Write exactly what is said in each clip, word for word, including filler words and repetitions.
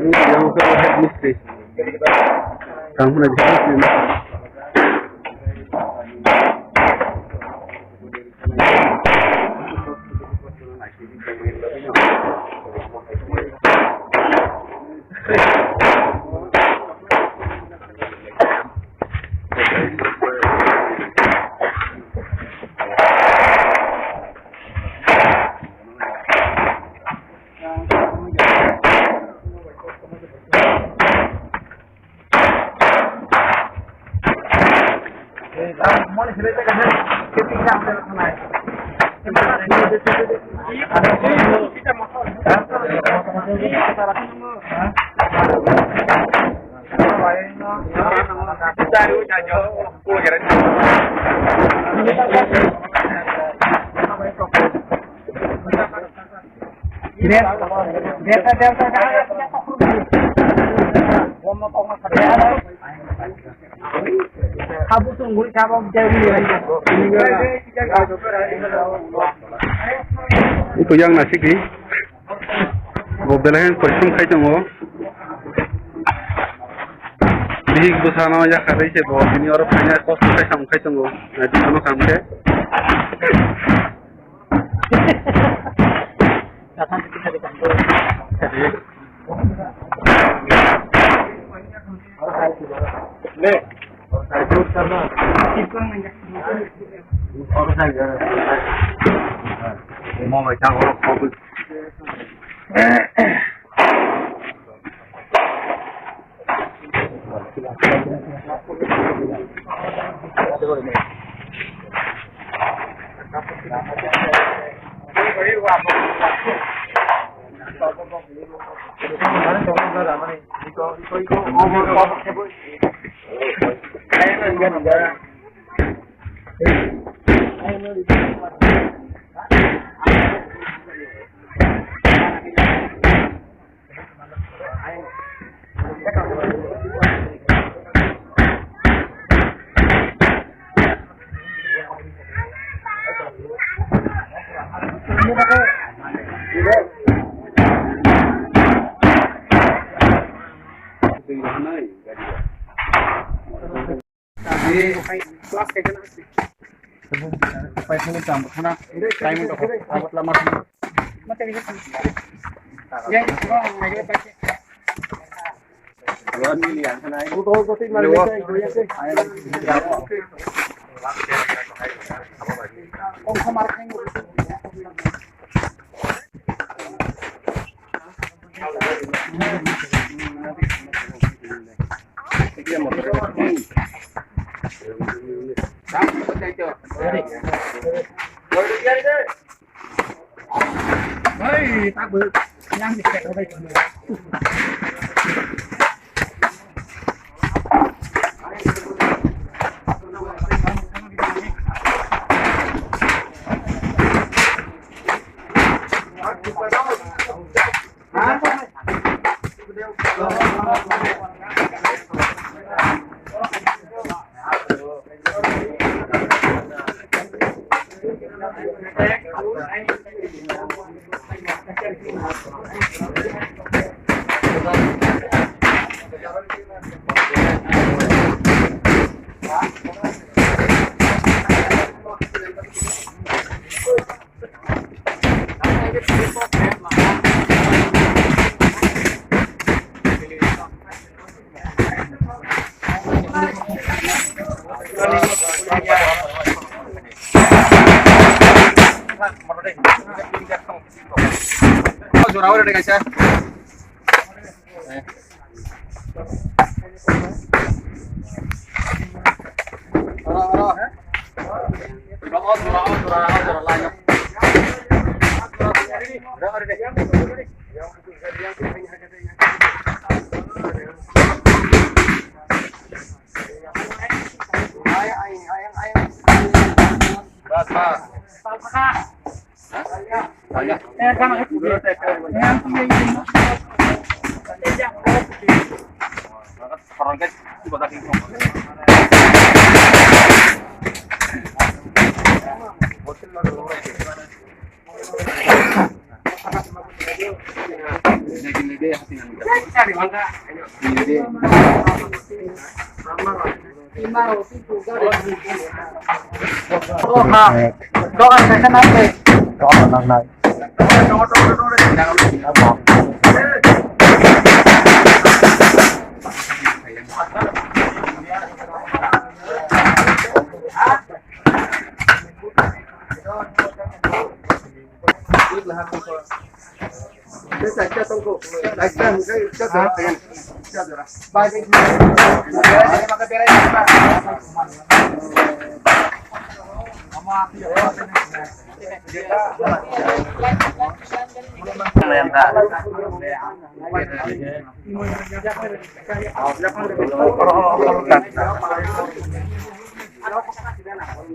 Yang headmistress. Tang hwnwi headmistress. Iko yang nasi ki. Bo belai porishrom khai tongo. Bihik bwsano yakarwi se bo bini oro phaina kosto khai samung khai tongo. Naidi phano kam khe. Jora ore de kaisa. Oro, oro. Oro, oro, oro, oro, line up. Oro, oro de. Bas, bas.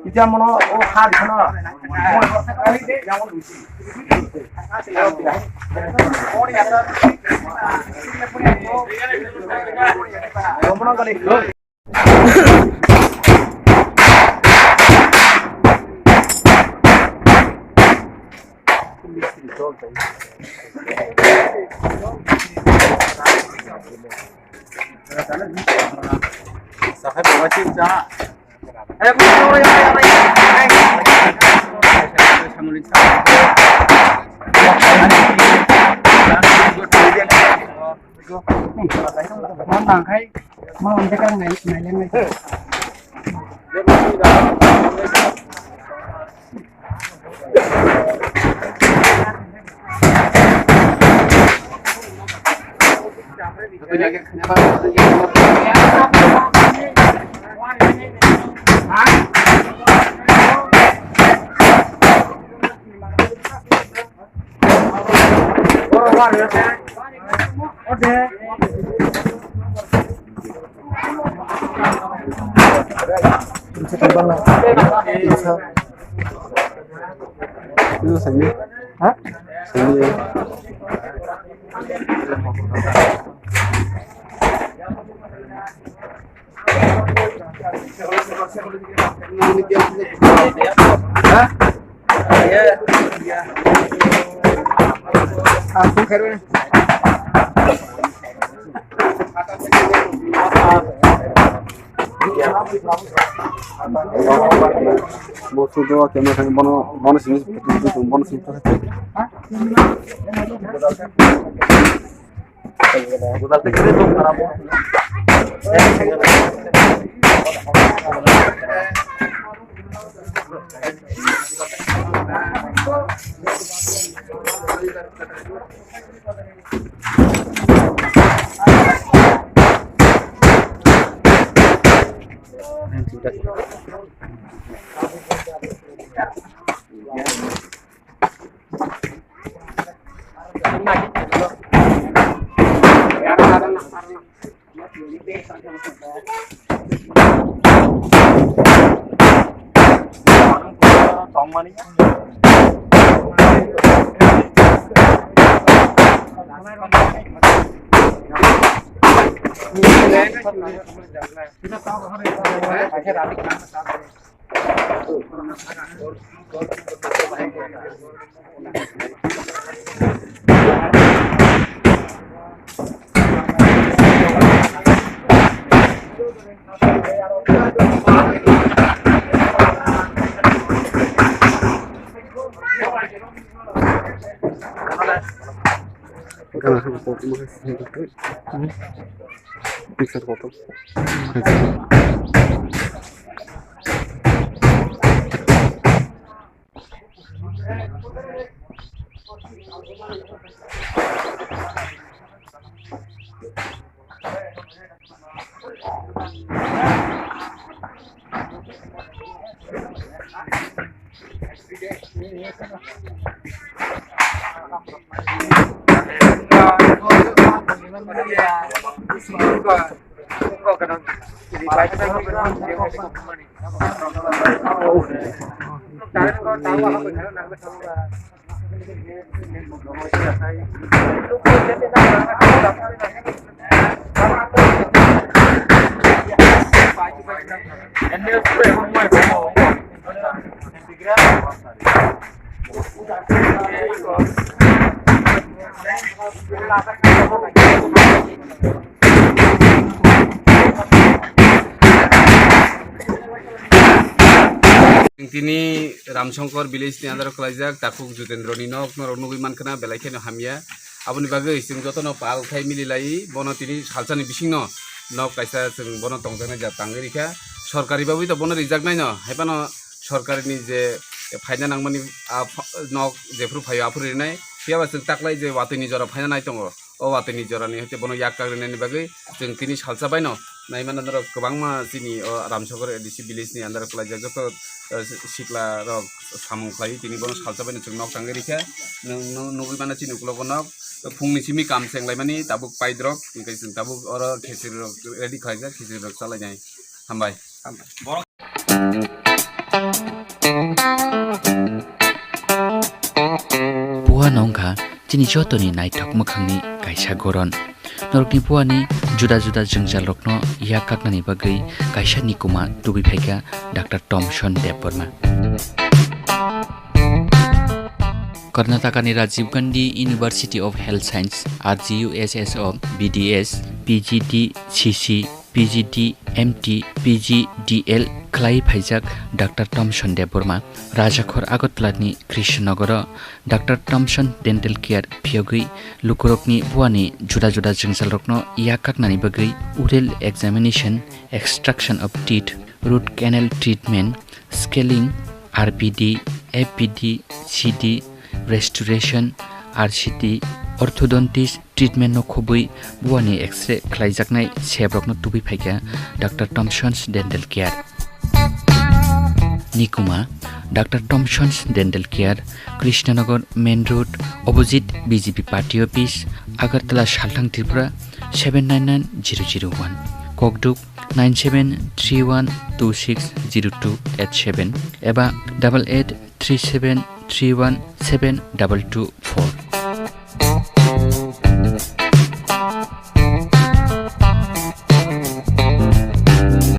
Ita mono o ha di khana. Mono kali. Mang tang khai, mang ang dekang nai, nai leng nai. Ha? Bo sudo kemo thang bono, bono simi, bono simi. Tini Ramsongkor village ni under o kwlaijak takhuk Jutendro ni nok norok nugwi mankha na belai kheno hamya. Aboni bagwi chwng jotono pal khai mili lai bono tini salsa ni bisingno nok kaisa chwng bono tongjaknai ja tangwi rikha. Sorkari bagwi to bono rijaknai no hai phano sorkari ni je phaina nangmani a pha-, nok jephuru phaio aphuru rinai. Phiya ba chwng taklai je watwi ni jora phaina nai tongo. O watwi ni jora ni hwnkhe bono yak kagrinani bagwi chwng tini salsa baino naimano norok kwbangma chini o Ramsokor A D C village ni under o kwlaijak joto, eh, sikla rok samung khlai tini bono salsa baino chwng nok tangwi rikha. Nwng, nwng nugwi mano chini ukulogo nok phungni simi kam chenglaimani tabuk paidrok hwnkhe chwng tabuk oro khesiri rok ready khlaijak, khesiri rok chalainai. Hambai. Puano wngkha chini jotoni naithok mwkhangni kaisa goron. Norokni puani juda juda jwngjalrokno yak kaknani bagwi kaisa nikuma tubui phaikha Doctor Thomson Debbarma. Karnatakani Rajiv Gandhi University of Health Science, R G U S S o B D S, P G D C C, P G D M T, P G D L khlai phaijak Doctor Thomson Debbarma Rajakhor Agartala ni Krishnanagar o Doctor Thomson Dental Care phiyogwi lukurokni buani juda juda jwngjalrokno yak kaknani bagwi oral examination, extraction of teeth, root canal treatment, scaling, R P D, F P D, C D, restoration, R C T, orthodontist, treatment no khobwi buani X-ray khlaijaknai sebrokno tubui phaikha Doctor Thomson's Dental Care. Nikuma, Doctor Thomson's Dental Care, Krishnanagar Main Road, opposite B J P Party Office, Agartala, Salthang, Tripura, seven nine nine zero zero one. Kokduk, nine seven three one two six zero two eight seven eba double eight three seven three one seven double two four.